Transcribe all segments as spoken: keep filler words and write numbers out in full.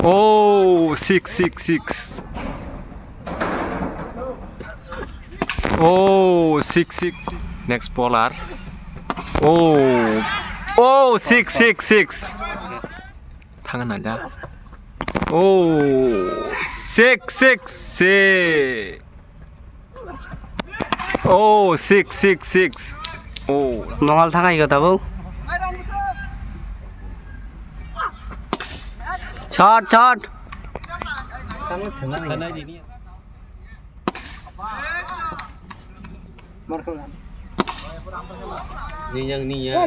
Oh, six, six, six. Oh, six, six, six. Next bowler. Oh, oh, six, six, six. Thang na da. Oh, six, six, six. Oh, six, six, six. Oh. Mongal thangai ko tabuk. Shot, shot. Ni yang ni ya.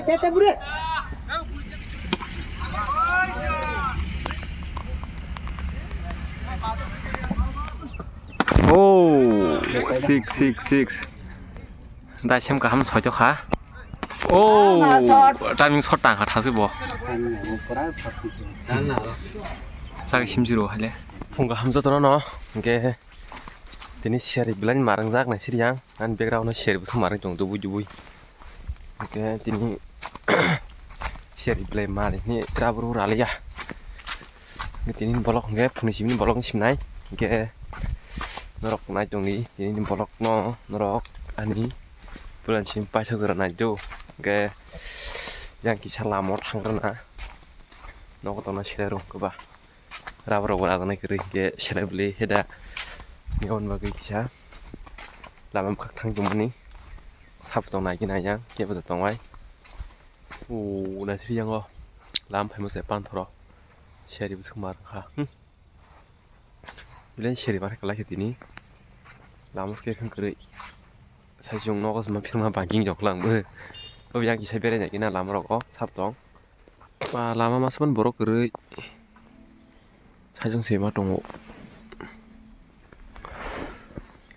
Oh, six, six, six. Daisem kaham soito kha. Oh, timing shot tang kha thasi bo. Sagi simjiro hale. Phung kaham jotono no, hingke tini siyari belai ni marang jak nai siri yang. Ani background no siyari bwswk marang tong dubui dubui. Hingke tini siyari belai mari ni rabur raliya. Tini bolok hingke phuni simi bolok ni simnai. Hingke norok nai tongdi tini bolok no norok ani pulan simi paisok jora nai do. Hingke yang kisa lama o thang rwna nogo tongna sere rwng khe ba. Rubber rok bo rajaknai kwrwi hwnkhe selai bwlwi heda. Aboni bagwi kisa lama bwkhak thang tongmani sap tong nai khe nai yang kebo tong bai. O naisiri yango lama phaima se panthoro seri bwswk mar kha. Hmm. Bile seri mar kha lai khe tini lama se khe kwrwi. Sai chwng nogo se ma phirma banking jok lang bo. Obo yang kisa berai nai khe na lama rok o sap tong. Ba lama masa phano borok kwrwi. Sajwng se ma tongo.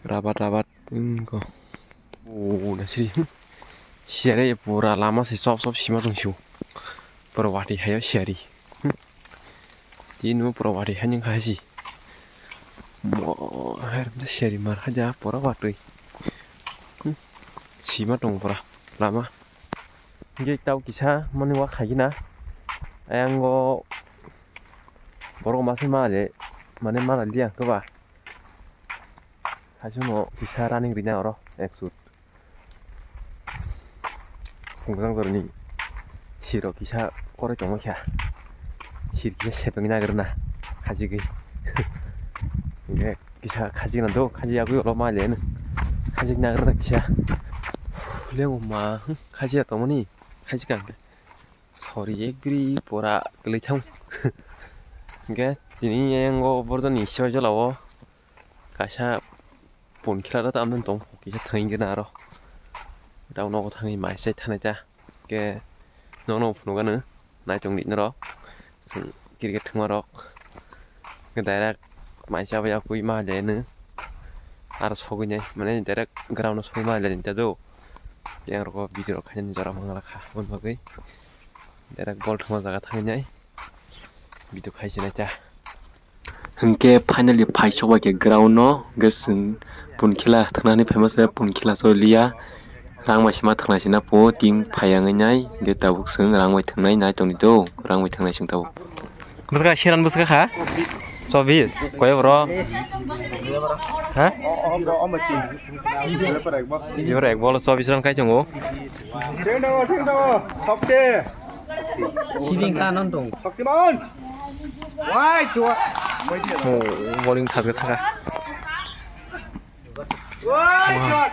Rabat rabat wngkho. O naisiri. Siyari pura lama se sop sop sima tongsiyo. Pura watwi hayo siyari. Tini mo pura watwi haino wngkha haisi. Mo, hai siyari mar haja pura watwi. Sima tongo pura lama. Hingke tau kisa mani wa khaikhe na. Ayang o borok masa ma le mane ma liya khe ba. Saichung no kisa running rina oro ek shoot. Phungjang jorni sirok kisa korai tongma kha. Sir kisa sepeng nagri na khajigwi. Hingke kisa khajigna do, khaji yagwi olo ma le no. Khajigna nagri na kisa. Lengo ma, hmm, khaji ya tongmani. Khaji ka. Sorry, ekbiri pora kwlwi thang. Hingke tini yango borjoni soi jolao kaisa pon khela da tamni tong kisa thangwi gana aro. Tamo nogo thangwi mai sai thanai ta. Hingke nono phunukgano naitok ni norok. Chwng cricket thwngmarok direct mai chabai yakwi ma jayanu. Aro sogwi nai mane direct ground o sogwi ma jani ta do. Yang rok o video rok khainani jora manglakha aboni bagwi. Direct ball thwngma jaga thangwi nai video khai se nai ta. Hingke finally phai sok bai khe ground no, hingke chwng pun khela thwknani phaima se pun khela so liya. Rang bai sima thwknai sina po team phai wngwi nai, hingke tabuk chwng rang bai thwknai nai tongdi do, rang bai thwknai chwng tabuk. Bwswk siran bwswk kha? Chobis. Koi bro? Ha? Jibra ek bol chobis ran kai chongo. Theng thango, theng thango, Shakti. Siding ka non tong. Shaktiman. Wai, dua. Oh, bowling thasga thaga. Wai, dua.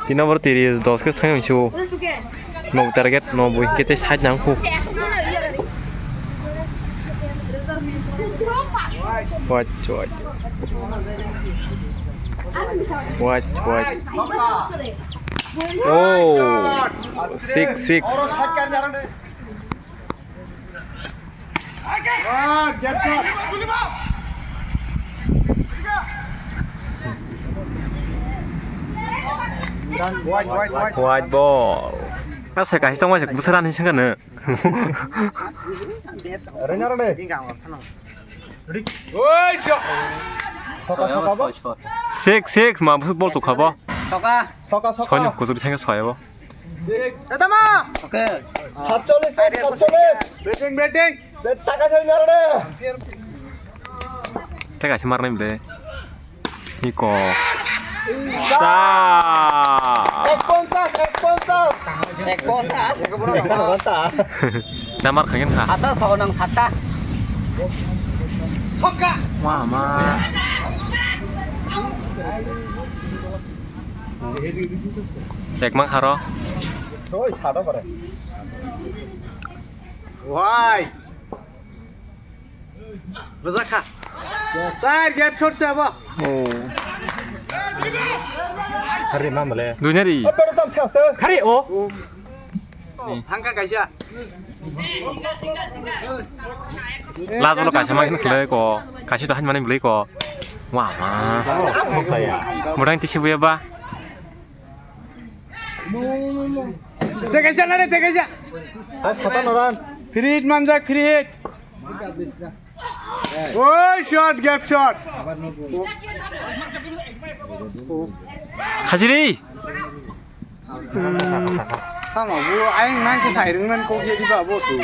Tin over tiris, dos ke thang su. No target, no bui, kete side nang khu. Wait, wait. Wait, wait. Oh, six, six. Wide ball. Asa kasi tong masih besar nih sengkana. Renya rene. Oi, sho. Soka, soka bo. Six, six, ma bus bol tukha bo. Soka. Soka, soka. Soi nuk kusuri thangka soi bo. Six. Tama. Okay. Satcholish, satcholish. Batting, batting. Taka sari naro de. Taka si marnai de. Iko. Sa. Ek ponchas, ek ponchas. Ek ponchas. Namar khagen kha. Sata so nang sata. Soka. Wah, ma. Ek mang kharo. Oi, sata bare. Why? Bwjakha. Sir, gap shot se abo. Oh. Hari ma male. Dunya ri. Apa tam thak se? Hari o. Thangka kaisa. Last bolo kaisa ma khlai ko. Kaisa to han mani bwlai ko. Wah, ma. Mudang tisi buya ba. Tekaisa na re, tekaisa. Ah, sata noran. Free hit manjak, free hit. Oi, shot, gap shot. Khajiri. Tamo bu aing nang ke sairing man ko ke di ba bo tu.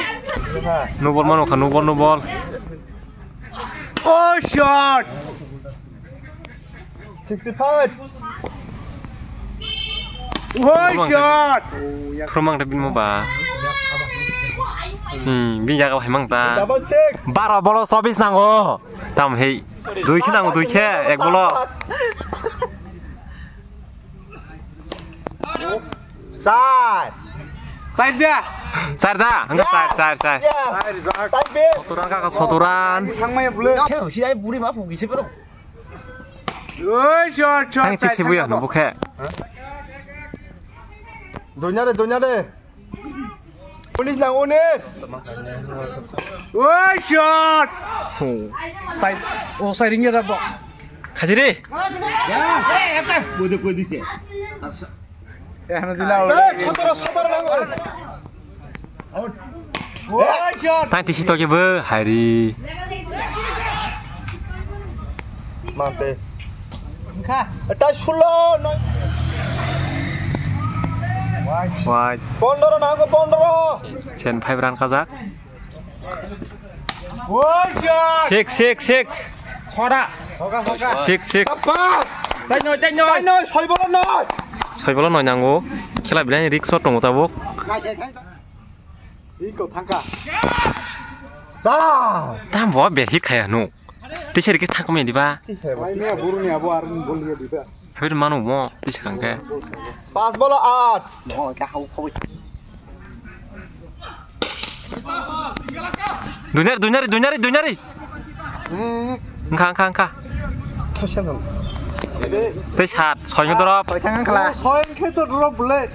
Nubol mano kha, nubol, nubol. Oh, shot. Sixty-five. Woi, shot. Thurmang ta bini mo ba. Hmm, bini jaga hai mang ta. Double six. Baro bolo chobis nango. Tam hei. Dui khe nango, dui khe, ek bolo. Side. Side da. Side da. Hangka side, side, side. Yes. Side, side. Time base. Soturan kaka, soturan. Thangmaya bule. Khe si ai buri ma phu kisi pero. Oi, shot, shot. Thang ti sibu ya no bukhe. Donya de, donya de. Unis nang unis. Oi, shot. Oh. Sai, oh, sai ringnya da bo. Khajiri. Ya. Koi de, koi dise. Eh, hano dila. Eh, sotoro, sotoro nang. Tang tisi toki bo, hari. Mante. Eta sulo, no. Wide. Pondoro nango, pondoro. Sen five run kajak. Six, six, six. Chora. Six, six. Pas. Tai noi, tai noi. Tai noi, soi bolo noi. Soi bolo noi nango. Khela bilai risk tongo tabuk. Iko thangka. Sa. Tam bo be hit khaya no. Tiseri ke thangkam diba. Mai me buru ni abo ar bol ye diba. Habir mano mo tisakang ke. Pas bolo at. Mo ka hau khau. Dunyari, dunyari, dunyari, dunyari. Engkha, engkha, engkha. Tei sat, soi khe drop. Soi thang khala. Soi khe to drop bole.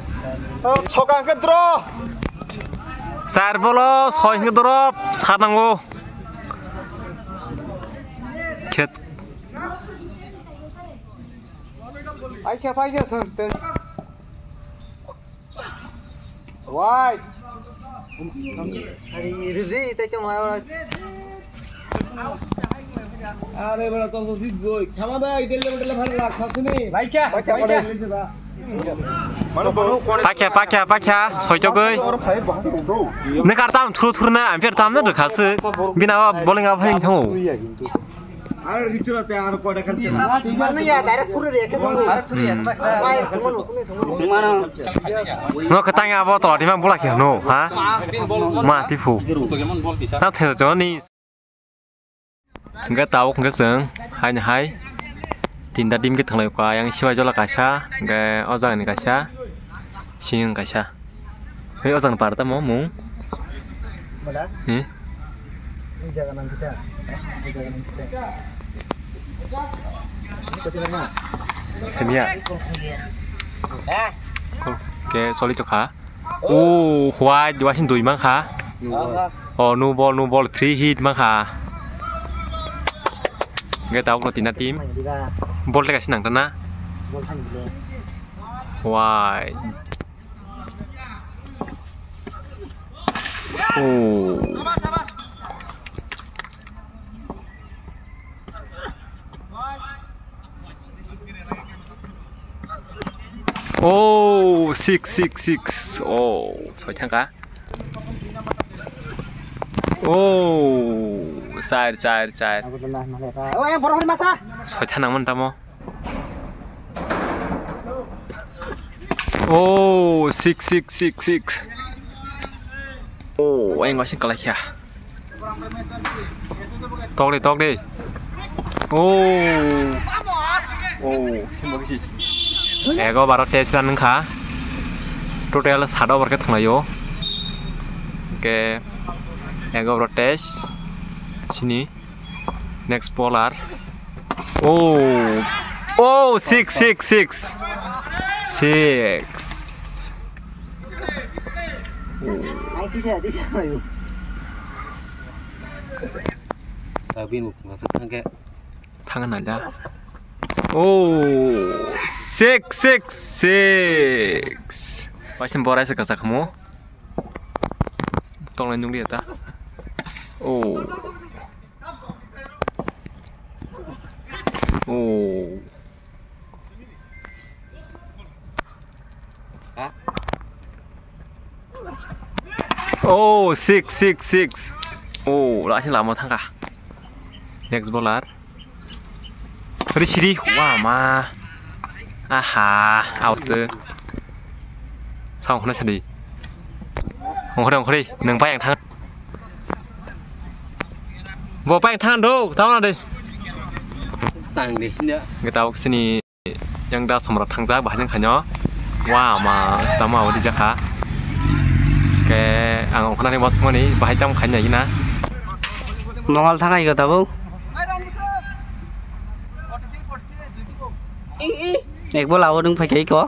Sokang khe drop. Char bolo, soi khe drop, sat nango. Khet. Ai khe phai khe sung tei. Wai. Ari, ri, ri, tei tong hai. Are bora, to to sit goi. Khama da, idel le, idel le, bhalo lagsa sini. Bhai kya? Bhai kya? Bhai kya? Pakya, pakya, pakya. Soito goi. Ne kar tam thuru thuru na, ampere tam na rwkha se. Bina ba bowling a phai thango. No khe tang abo to dima bula khe no, ha? Ma tifu. Na the joni. Hingke tabuk hingke chwng haino hai tinta team khe thanglai kha, yang Sibai Jola kaisa, hingke o jaga ni kaisa, sing kaisa. Hei, o jaga ni para tamo mung? Mada? Hi? Ni jaga nang kita. Ni jaga nang kita. Sania. Eh. Ke soli to kha. Oh, white, wasing dui mang kha. Oh, no ball, no ball, free hit mang kha. Hingke tabuk no tinta team. Ball teka sinang tana. White. Oh. Oh, six, six, six. Oh, soi thangka. Oh, char, char, char. Aku tenang, mana ta? Oh, yang borok ni masa. Soitha nangmani tamo. Oh, six, six, six, six. Oh, ayang wasing kalai kya. Tok di, tok di. Oh. Oh, sini bagi sih. Ego baro test lan wngkha. Total sat over khe thanglaio. Oke. Ego baro test. Sini. Next bowler. Oh. Oh, six, six, six. Six. Oh. Ai, tisa, tisa, ayo. Abin, masuk tangke. Thang na da. Oh, six, six, six. Pasin borai se kasa khamo. Tong lai nungli ta. Oh. Oh. Oh, six, six, six. Oh, lasi lama thangka. Next bowler. Ri siri, wah ma. Aha, out. Sa ongkhorna sadi. Ongkhore, ongkhore, nang pai ang thang. Bo pai ang thang do, tawna de. Tang de, ya. Gita oksini. Yang da somra thangjak bahai jang khaino. Wa ma stama odi jakha. Ke ang ongkhornani watchmani bahai tam khaina ina. Mongal thangai ko tabuk. Ek bol abo nung phai ko.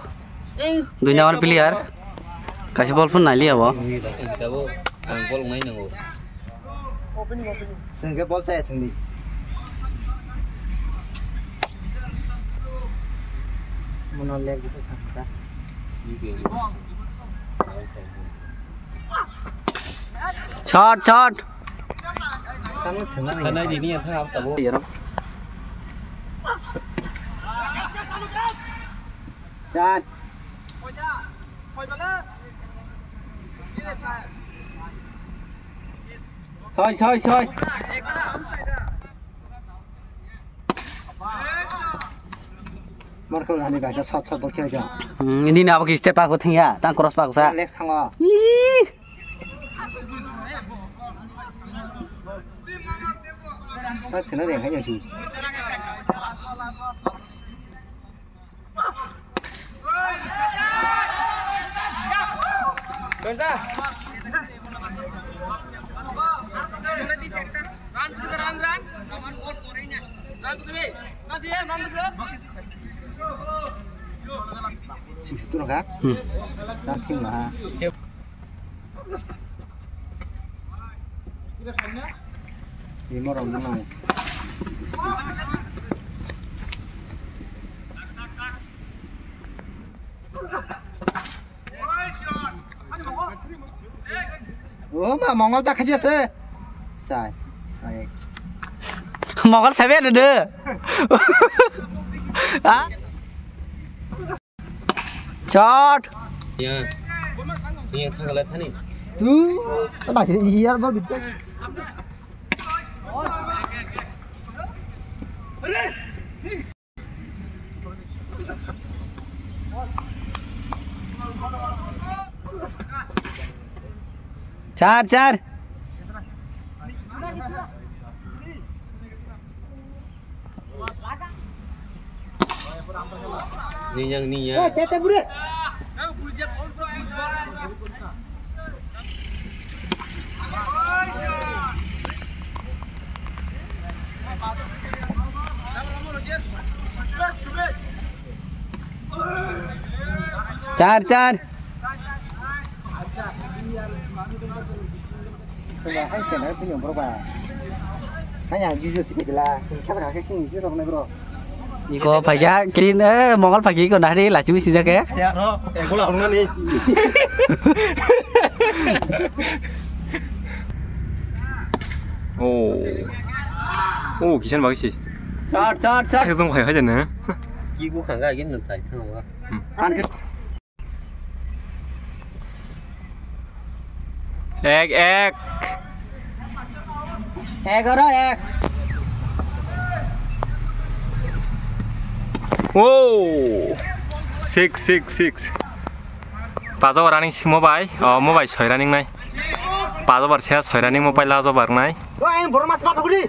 Dui number player. Kaisa bol phun nai liya bo. Ang bol nai nango. Sengke bol saya thangdi. Mono leg di thang ta. Shot, shot. Tamo thangna. Thangna di ni thang abo tabo. Chan. Soi, soi, soi. Marco lani bai ka sat sat bol khela ja. Hmm, ini na bagi step aku thengya, tang cross pak sa. Lex thango. Ih. Ta thena de hai si. Sixty two ka? Hmm. Dan team na ha. Imo rok no nai. O ma, Mongol ta khachi ase. Sai. Sai. Mongol sabi ada de. Ha? Shot. Ya. Ni yang thang lai thani. Tu. Ada sih, iya, Bang, bisa. Char, char. Ni yang ni ya. Char, char. Iko phaikha kin, eh, Mongol phaikha iko nahri lachimi sijak khe. Ya, ro, eh, gula hwnani. Oh. Oh, kisan bagwi si. Char, char, char. Ekdom khai hai jana. Ki bu khanga gin nang chai thang wa. Hmm. Ek, ek. Egaroh ek. Oh! Six, six, six. Pajo running si mobile, oh, mobile soi running nai. Pajo bar se soi running mobile lajo bar nai.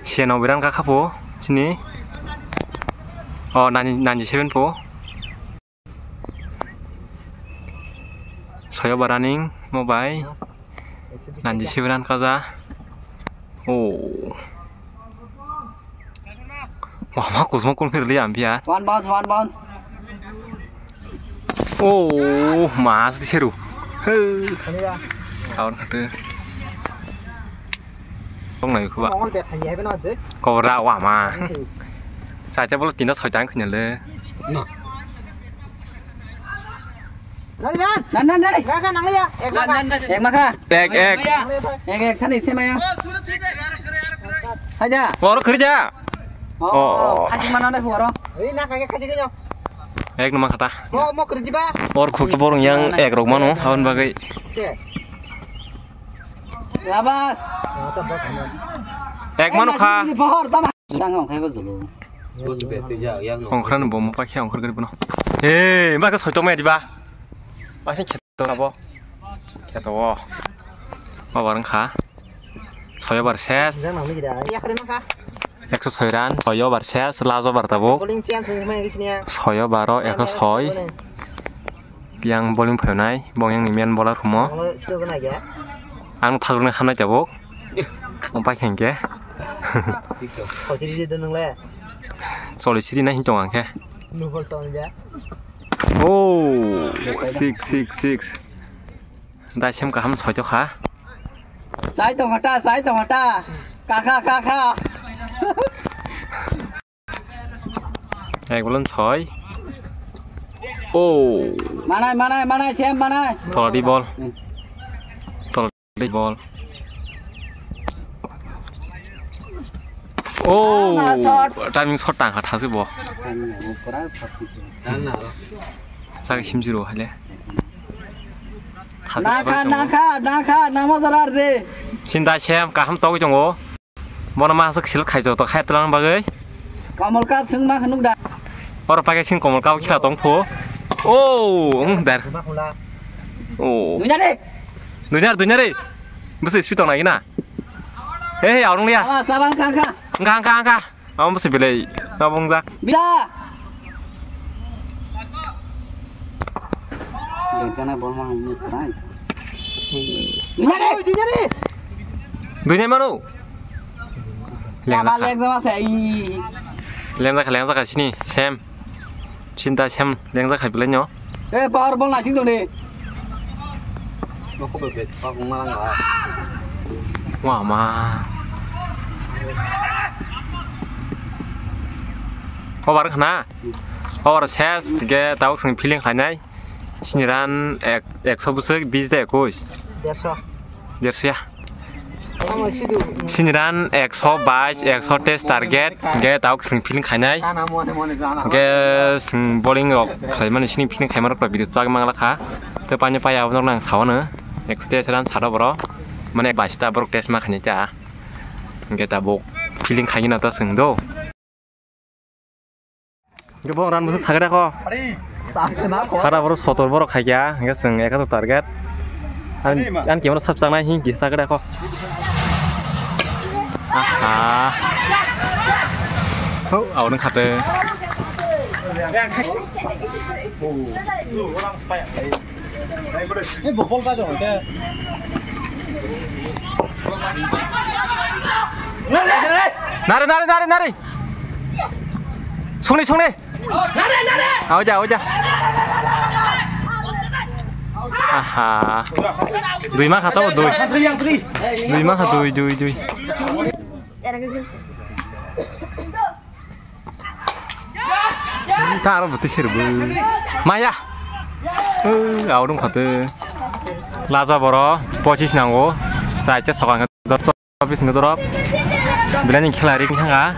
Siya no biran ka khapo, chini. Oh, nani, nani seven po. Soyo baraning mo bai. Nanji sibiran kaja. Oh. Wah, ma kusmo kun phirli ampia. One bounce, one bounce. Oh, mas di seru. He. Aur khate. Tong nai khuba. Ongol bet hai hai bana de. Kobra wa ma. Sa cha bolo tinda soi tang khnya le. Nan, nan, nan, nan. Ek makha. Ek, ek. Ek, ek, thani se maya. Saja. Oro khri ja. Oh, oh. Khaji mana na huaro. Ei, na kage khaji kage. Ek numa khata. Mo, mo khri jiba. Or khuk borong yang ek rok mano, habon bagwi. Se. Labas. Ek mano kha. Dang ong khai ba julu. Bus be twi ja yang no. Ongkhran bo mo pakhe ongkhar gari bono. Hey, ma ka soito me diba. Pasin kheto abo. Kheto o. Ma barang kha. Soyo bar ses. Dang nang mi da. Ya khare ma kha. Ekso soi ran, soyo bar ses, lajo bar tabuk. Bowling chance ni mai gisi niya. Soyo baro, ekso soi. Yang bowling phainai, bong yang ni main bowler humo. Ang phagurni hamnai tabuk. Ang pai khengke. Sotiri je dunung le. Soli siri na hintong angke. Nubol tong ja. Oh, six, six, six. Dai sem kaham soi to kha. Sai tong hata, sai tong hata. Kakha, kakha. Ek bolon soi. Oh. Manai, manai, manai, sem manai. Toladi bol. Toladi bol. Oh. Timing shot tang kha thasi bo. Sagi simjiro hale. Nakha, nakha, nakha, namo jarar de. Sinda sem kaham togwi tongo. Bono ma aswk select khai joto khai twlang bagwi. Komol Cup swng ma khnuk da. Oro pakai sing Komol Cup khila tong phu. Oh, um, der. Oh. Dunya re. Dunya, dunya re. Bwswi speed tong nai na. He, he, aurung liya. Awa, sabang kha, kha. Angkha, angkha, angkha. Amo bwswi belai. Nabung jak. Bila. Dengkana bol mang mukrai. Dunya re, dunya re. Dunya mano. Lengjakha. Lengjakha, lengjakha sini, Sam. Sinta Sam, lengjakha belai no. Eh, power ball naising tong di. Wah, ma. Over khna. Over ses ge tabuk sing feeling khainai. Sini run ek, ekso bwswk, bis de ekush. Derso. Derso ya. Sini run ekso bais, ekso teis target, ge tabuk sing feeling khainai. Ge sing bowling rok khlaimani sini feeling khaima rok video chak mangla kha. Te pani paya abonok nang sawano. Ekso teis run sado boro. Mane bais ta borok test ma khainai ta. Ge tabuk feeling khaina ta sing do. Hingke bo run bwswk sakhe dakho. Sara borok sotor borok khaikya, hingke chwng ekator target. An, an kemoro sab chaknai hingke sakhe dakho. Aha. Ho, aboni khate. Nare, nare, nare, nare. Songni, songni. Aoja, aoja. Aha. Dui ma kha to, dui. Dui ma kha, dui, dui, dui. Ta aro bwtwi serbo. Maya. Au rung khate. Laja boro pochis nango. Saite sokang dorop, dorop. Bilani khela ring thanga.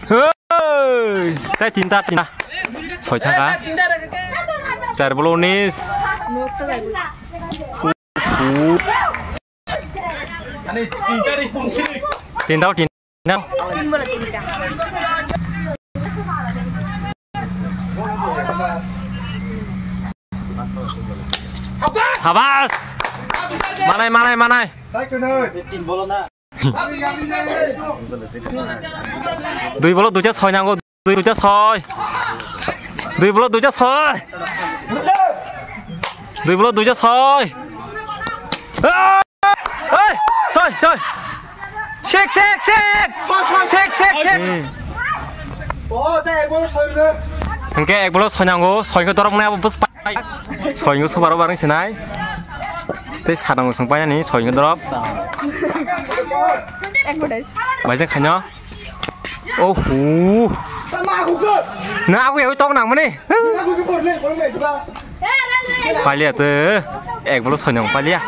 Hey! Tai tinta, tinta. Soi thaka. Char bolo unis. Tinta, tinta. Habas. Manai, manai, manai. Dui bolo duita soi nango, dui duita soi. Dui bolo duita soi. Dui bolo duita soi. Oi! Oi! Soi, soi. Sek, sek, sek. Sek, sek, sek. Hmm. Hingke ek bolo soi nango, soi ke dorok nai abo bus pai. Soi ke subar bar sinai. Tei sanang sung pai ani soi ke dorok. Advertise. Bai jeng khaino. Oh hu. Na aku ya tong nang mani. Palia te. Ek bolo soi nang palia.